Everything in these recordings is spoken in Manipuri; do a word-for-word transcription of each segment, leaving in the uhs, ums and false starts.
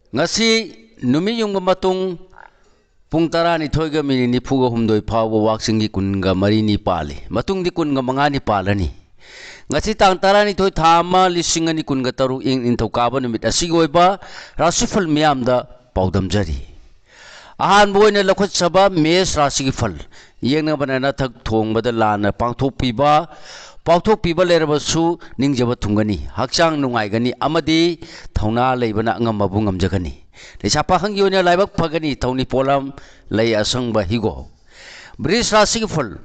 ꯉꯁꯤ ꯅꯨꯃꯤꯠ ꯌꯨꯡꯕ ꯃꯇꯨꯡ ꯄꯨꯡ ꯇꯔꯥꯅꯤꯊꯣꯏꯒ ꯃꯤꯅꯤꯠ ꯅꯤꯐꯨꯒ ꯍꯨꯝꯗꯣꯏ ꯐꯥꯎꯕ ꯋꯥꯛꯆꯤꯡꯒꯤ ꯀꯨꯟꯒ ꯃꯔꯤꯅꯤ ꯄꯥꯜꯂꯤ꯫ ꯃꯇꯨꯡꯗꯤ ꯀꯨꯟꯒ ꯃꯉꯥꯅꯤ ꯄꯥꯜꯂꯅꯤ꯫ ꯉꯁꯤ ꯇꯥꯡ ꯇꯔꯥꯅꯤꯊꯣꯏ, ꯊꯥ ꯑꯃ, ꯂꯤꯁꯤꯡ ꯑꯅꯤ ꯀꯨꯟꯒ ꯇꯔꯨꯛ, ꯏꯪ ꯅꯤꯡꯊꯧꯀꯥꯕ ꯅꯨꯃꯤꯠ ꯑꯁꯤꯒꯤ ꯑꯣꯏꯕ ꯔꯥꯁꯤꯐꯜ ꯃꯤꯌꯥꯝꯗ ꯄꯥꯎꯗꯝꯖꯔꯤ꯫ ꯑꯍꯥꯟꯕ ꯑꯣꯏꯅ ꯂꯧꯈꯠꯆꯕ ꯃꯦꯁ ꯔꯥꯁꯤꯒꯤ ꯐꯜ꯫ ꯌꯦꯡꯅꯕꯅ ꯅꯊꯛ ꯊꯣꯡꯕꯗ ꯂꯥꯟꯅ ꯄꯥꯡꯊꯣꯛꯄꯤꯕ, ꯄꯥꯡꯊꯣꯛꯄꯤꯕ ꯂꯩꯔꯕꯁꯨ ꯅꯤꯡꯖꯕ ꯊꯨꯡꯒꯅꯤ, ꯍꯛꯆꯥꯡ ꯅꯨꯡꯉꯥꯏꯒꯅꯤ ꯑꯃꯗꯤ ꯊꯧꯅꯥ ꯂꯩꯕꯅ ꯑꯉꯝꯕꯕꯨ ꯉꯝꯖꯒꯅꯤ꯫ ꯂꯩꯁꯥ ꯄꯥꯈꯪꯒꯤ ꯑꯣꯏꯅ ꯂꯥꯏꯕꯛ ꯐꯒꯅꯤ, ꯊꯧꯅꯤ ꯄꯣꯠꯂꯝ, ꯂꯩ ꯑꯁꯪꯕ, ꯍꯤꯒꯣꯛ꯫ ꯕ꯭ꯔꯤꯖ ꯔꯥꯁꯤꯒꯤ ꯐꯜ꯫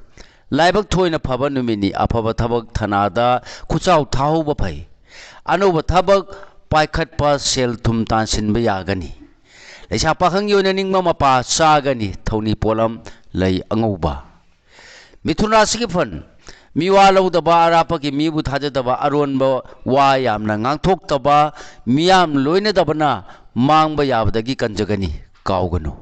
ꯂꯥꯏꯕꯛ ꯊꯣꯏꯅ ꯐꯕ ꯅꯨꯃꯤꯠꯅꯤ꯫ ꯑꯐꯕ ꯊꯕꯛ ꯊꯅꯥꯗ ꯈꯨꯠꯆꯥꯎ ꯊꯥꯍꯧꯕ ꯐꯩ꯫ ꯑꯅꯧꯕ ꯊꯕꯛ ꯄꯥꯏꯈꯠꯄ, ꯁꯦꯜ ꯊꯨꯝ ꯇꯥꯟꯁꯤꯟꯕ ꯌꯥꯒꯅꯤ꯫ ꯂꯩꯁꯥ ꯄꯥꯈꯪꯒꯤ ꯑꯣꯏꯅ ꯅꯤꯡꯕ ꯃꯄꯥ ꯆꯥꯒꯅꯤ꯫ ꯊꯧꯅꯤ ꯄꯣꯠꯂꯝ, ꯂꯩ ꯑꯉꯧꯕ꯫ ꯃꯤꯊꯨꯟ ꯔꯥꯁꯤꯒꯤ ꯐꯜ꯫ ꯃꯤꯋꯥ ꯂꯧꯗꯕ, ꯑꯔꯥꯞꯄꯒꯤ ꯃꯤꯕꯨ ꯊꯥꯖꯗꯕ, ꯑꯔꯣꯟꯕ ꯋꯥ ꯌꯥꯝꯅ ꯉꯥꯡꯊꯣꯛꯇꯕ, ꯃꯤꯌꯥꯝ ꯂꯣꯏꯅꯗꯕꯅ ꯃꯥꯡꯕ ꯌꯥꯕꯗꯒꯤ ꯀꯟꯖꯒꯅꯤ, ꯀꯥꯎꯒꯅꯨ꯫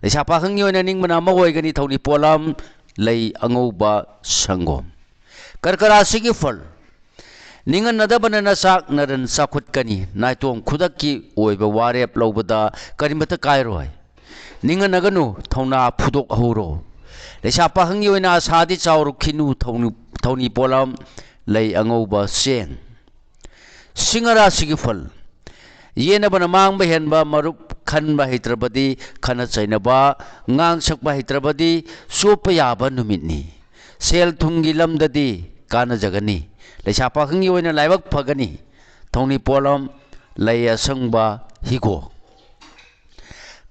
ꯂꯩꯁꯥ ꯄꯥꯈꯪꯒꯤ ꯑꯣꯏꯅ ꯅꯤꯡꯕꯅ ꯑꯃ ꯑꯣꯏꯒꯅꯤ꯫ ꯊꯧꯅꯤ ꯄꯣꯠꯂꯝ, ꯂꯩ ꯑꯉꯧꯕ, ꯁꯪꯒꯣꯝ꯫ ꯀꯔꯀ ꯔꯥꯁꯤꯒꯤ ꯐꯜ꯫ ꯅꯤꯡꯍꯟꯅꯗꯕꯅ ꯅꯆꯥꯛ ꯅꯔꯟ ꯆꯥꯎꯈꯠꯀꯅꯤ꯫ ꯅꯥꯏꯇꯣꯝ ꯈꯨꯗꯛꯀꯤ ꯑꯣꯏꯕ ꯋꯥꯔꯦꯞ ꯂꯧꯕꯗ ꯀꯔꯤꯃꯠꯇ ꯀꯥꯏꯔꯣꯏ꯫ ꯅꯤꯡꯍꯟꯅꯒꯅꯨ, ꯊꯧꯅꯥ ꯐꯨꯗꯣꯛꯍꯧꯔꯣ꯫ ꯂꯩꯁꯥ ꯄꯥꯈꯪꯒꯤ ꯑꯣꯏꯅ ꯑꯁꯥꯗꯤ ꯆꯥꯎꯔꯛꯈꯤꯅꯨ꯫ ꯊꯧꯅꯤ-, ꯊꯧꯅꯤ ꯄꯣꯠꯂꯝ, ꯂꯩ ꯑꯉꯧꯕ, ꯆꯦꯡ꯫ ꯁꯤꯡꯍ ꯔꯥꯁꯤꯒꯤ ꯐꯜ꯫ ꯌꯦꯟꯅꯕꯅ ꯃꯥꯡꯕ ꯍꯦꯟꯕ, ꯃꯔꯨꯞ ꯈꯟꯕ ꯍꯩꯇ꯭ꯔꯕꯗꯤ, ꯈꯠꯅ ꯆꯩꯅꯕ, ꯉꯥꯡ ꯁꯛꯄ ꯍꯩꯇ꯭ꯔꯕꯗꯤ ꯆꯣꯞꯄ ꯌꯥꯕ ꯅꯨꯃꯤꯠꯅꯤ꯫ ꯁꯦꯜ ꯊꯨꯝꯒꯤ ꯂꯝꯗꯗꯤ ꯀꯥꯟꯅꯖꯒꯅꯤ꯫ ꯂꯩꯁꯥ ꯄꯥꯈꯪꯒꯤ ꯑꯣꯏꯅ ꯂꯥꯏꯕꯛ ꯐꯒꯅꯤ꯫ ꯊꯧꯅꯤ ꯄꯣꯠꯂꯝ, ꯂꯩ ꯑꯁꯪꯕ, ꯍꯤꯒꯣꯛ꯫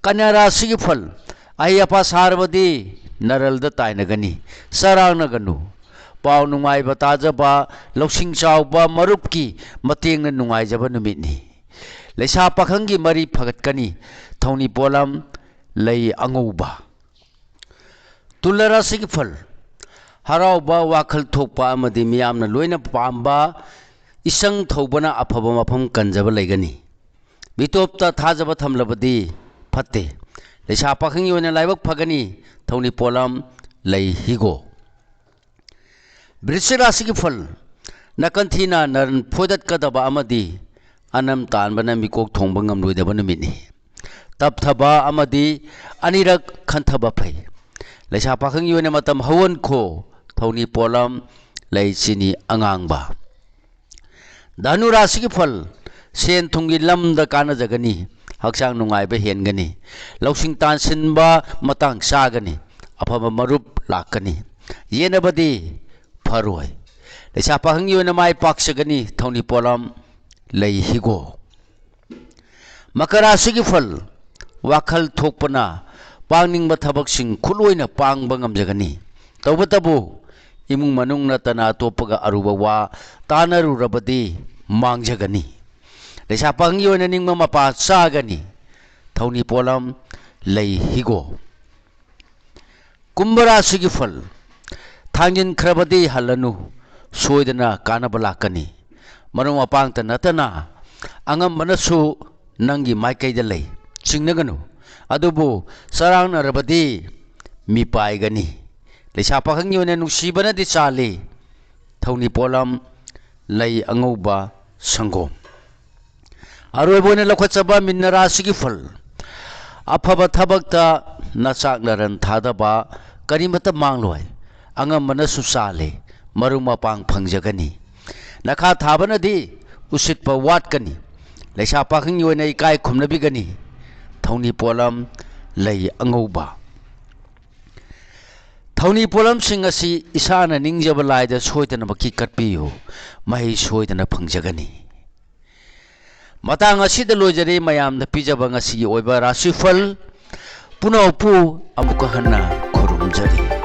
ꯀꯟꯌꯥ ꯔꯥꯁꯤꯒꯤ ꯐꯜ꯫ ꯑꯍꯩ ꯑꯄꯥ ꯁꯥꯔꯕꯗꯤ ꯅꯔꯜꯗ ꯇꯥꯏꯅꯒꯅꯤ, ꯆꯔꯥꯡꯅꯒꯅꯨ꯫ ꯄꯥꯎ ꯅꯨꯡꯉꯥꯏꯕ ꯇꯥꯖꯕ, ꯂꯧꯁꯤꯡ ꯆꯥꯎꯕ ꯃꯔꯨꯞꯀꯤ ꯃꯇꯦꯡꯅ ꯅꯨꯡꯉꯥꯏꯖꯕ ꯅꯨꯃꯤꯠꯅꯤ꯫ ꯂꯩꯁꯥ ꯄꯥꯈꯪꯒꯤ ꯃꯔꯤ ꯐꯒꯠꯀꯅꯤ꯫ ꯊꯧꯅꯤ ꯄꯣꯠꯂꯝ, ꯂꯩ ꯑꯉꯧꯕ꯫ ꯇꯨꯂꯥ ꯔꯥꯁꯤꯒꯤ ꯐꯜ꯫ ꯍꯔꯥꯎꯕ, ꯋꯥꯈꯜ ꯊꯣꯛꯄ ꯑꯃꯗꯤ ꯃꯤꯌꯥꯝꯅ ꯂꯣꯏꯅ ꯄꯥꯝꯕ ꯏꯁꯪ ꯊꯧꯕꯅ ꯑꯐꯕ ꯃꯐꯝ ꯀꯟꯖꯕ ꯂꯩꯒꯅꯤ꯫ ꯃꯤꯇꯣꯞꯇ ꯊꯥꯖꯕ ꯊꯝꯂꯕꯗꯤ ꯐꯠꯇꯦ꯫ ꯂꯩꯁꯥ ꯄꯥꯈꯪꯒꯤ ꯑꯣꯏꯅ ꯂꯥꯏꯕꯛ ꯐꯒꯅꯤ꯫ ꯊꯧꯅꯤ ꯄꯣꯠꯂꯝ, ꯂꯩ ꯍꯤꯒꯣꯛ꯫ ꯕ꯭ꯔꯤꯁꯤꯛ ꯔꯥꯁꯤꯒꯤ ꯐꯜ꯫ ꯅꯥꯀꯟ ꯊꯤꯅ ꯅꯔꯟ ꯐꯣꯏꯗꯠꯀꯗꯕ ꯑꯃꯗꯤ ꯑꯅꯝ ꯇꯥꯟꯕꯅ ꯃꯤꯀꯣꯛ ꯊꯣꯡꯕ ꯉꯝꯂꯣꯏꯗꯕ ꯅꯨꯃꯤꯠꯅꯤ꯫ ꯇꯞꯊꯕ ꯑꯃꯗꯤ ꯑꯅꯤꯔꯛ ꯈꯟꯊꯕ ꯐꯩ꯫ ꯂꯩꯁꯥ ꯄꯥꯈꯪꯒꯤ ꯑꯣꯏꯅ ꯃꯇꯝ ꯍꯧꯍꯟꯈꯣ꯫ ꯊꯧꯅꯤ ꯄꯣꯠꯂꯝ ꯂꯩ ꯆꯤꯅꯤ ꯑꯉꯥꯡꯕ꯫ ꯙꯅꯨ ꯔꯥꯁꯤꯒꯤ ꯐꯜ: ꯁꯦꯟ ꯊꯨꯝꯒꯤ ꯂꯝꯗ ꯀꯥꯟꯅꯖꯒꯅꯤ꯫ ꯍꯛꯆꯥꯡ ꯅꯨꯡꯉꯥꯏꯕ ꯍꯦꯟꯒꯅꯤ꯫ ꯂꯧꯁꯤꯡ ꯇꯥꯟꯁꯤꯟꯕ ꯃꯇꯥꯡ ꯆꯥꯒꯅꯤ꯫ ꯑꯐꯕ ꯃꯔꯨꯞ ꯂꯥꯛꯀꯅꯤ꯫ ꯌꯦꯠꯅꯕꯗꯤ ꯐꯔꯣꯏ꯫ ꯂꯩꯁꯥ ꯄꯥꯈꯪꯒꯤ ꯑꯣꯏꯅ ꯃꯥꯏ ꯄꯥꯛꯆꯒꯅꯤ꯫ ꯊꯧꯅꯤ ꯄꯣꯠꯂꯝ ꯂꯩ ꯍꯤꯒꯣꯛ꯫ ꯃꯀꯔ ꯔꯥꯁꯤꯒꯤ ꯐꯜ: ꯋꯥꯈꯜ ꯊꯣꯛꯄꯅ ꯄꯥꯡꯅꯤꯡꯕ ꯊꯕꯛꯁꯤꯡ ꯈꯨꯠꯂꯣꯏꯅ ꯄꯥꯡꯕ ꯉꯝꯖꯒꯅꯤ꯫ ꯇꯧꯕꯇꯕꯨ ꯏꯃꯨꯡ ꯃꯅꯨꯡ ꯅꯠꯇꯅ ꯑꯇꯣꯞꯄꯒ ꯑꯔꯨꯕ ꯋꯥ ꯇꯥꯅꯔꯨꯔꯕꯗꯤ ꯃꯥꯡꯖꯒꯅꯤ꯫ ꯂꯩꯁꯥ ꯄꯥꯈꯪꯒꯤ ꯑꯣꯏꯅ ꯅꯤꯡꯕ ꯃꯄꯥ ꯆꯥꯒꯅꯤ꯫ ꯊꯧꯅꯤ ꯄꯣꯠꯂꯝ ꯂꯩ ꯍꯤꯒꯣꯛ꯫ ꯀꯨꯝꯚ ꯔꯥꯁꯤꯒꯤ ꯐꯜ: ꯊꯥꯡꯖꯤꯟꯈ꯭ꯔꯕꯗꯤ ꯍꯜꯂꯅꯨ, ꯁꯣꯏꯗꯅ ꯀꯥꯟꯅꯕ ꯂꯥꯛꯀꯅꯤ꯫ ꯃꯔꯨꯞ ꯃꯄꯥꯡꯇ ꯅꯠꯇꯅ ꯑꯉꯝꯕꯅꯁꯨ ꯅꯪꯒꯤ ꯃꯥꯏꯀꯩꯗ ꯂꯩ, ꯆꯤꯡꯅꯒꯅꯨ꯫ ꯑꯗꯨꯕꯨ ꯆꯔꯥꯡꯅꯔꯕꯗꯤ ꯃꯤꯄꯥꯏꯒꯅꯤ꯫ ꯂꯩꯁꯥ ꯄꯥꯈꯪꯒꯤ ꯑꯣꯏꯅ ꯅꯨꯡꯁꯤꯕꯅꯗꯤ ꯆꯥꯜꯂꯤ꯫ ꯊꯧꯅꯤ ꯄꯣꯠꯂꯝ ꯂꯩ ꯑꯉꯧꯕ ꯁꯪꯒꯣꯝ꯫ ꯑꯔꯣꯏꯕ ꯑꯣꯏꯅ ꯂꯧꯈꯠꯆꯕ ꯃꯤꯟꯅ ꯔꯥꯁꯤꯒꯤ ꯐꯜ: ꯑꯐꯕ ꯊꯕꯛꯇ ꯅꯆꯥꯛ ꯅꯔꯟ ꯊꯥꯗꯕ ꯀꯔꯤꯃꯠꯇ ꯃꯥꯡꯂꯣꯏ꯫ ꯑꯉꯝꯕꯅꯁꯨ ꯆꯥꯜꯂꯤ꯫ ꯃꯔꯨꯞ ꯃꯄꯥꯡ ꯐꯪꯖꯒꯅꯤ꯫ ꯅꯈꯥ ꯊꯥꯕꯅꯗꯤ ꯎꯁꯤꯠꯄ ꯋꯥꯠꯀꯅꯤ꯫ ꯂꯩꯁꯥ ꯄꯥꯈꯪꯒꯤ ꯑꯣꯏꯅ ꯏꯀꯥꯏ ꯈꯨꯝꯅꯕꯤꯒꯅꯤ꯫ ꯊꯧꯅꯤ ꯄꯣꯠꯂꯝ ꯂꯩ ꯑꯉꯧꯕ꯫ ꯊꯧꯅꯤ ꯄꯣꯠꯂꯝꯁꯤꯡ ꯑꯁꯤ ꯏꯁꯥꯅ ꯅꯤꯡꯖꯕ ꯂꯥꯏꯗ ꯁꯣꯏꯗꯅꯃꯛꯀꯤ ꯀꯠꯄꯤꯌꯨ꯫ ꯃꯍꯩ ꯁꯣꯏꯗꯅ ꯐꯪꯖꯒꯅꯤ꯫ ꯃꯇꯥꯡ ꯑꯁꯤꯗ ꯂꯣꯏꯖꯔꯦ ꯃꯌꯥꯝꯗ ꯄꯤꯖꯕ ꯉꯁꯤꯒꯤ ꯑꯣꯏꯕ ꯔꯥꯁꯤꯐꯜ꯫ ꯄꯨꯝꯅꯃꯛꯄꯨ ꯑꯃꯨꯛꯀ ꯍꯟꯅ ꯈꯨꯔꯨꯝꯖꯔꯤ꯫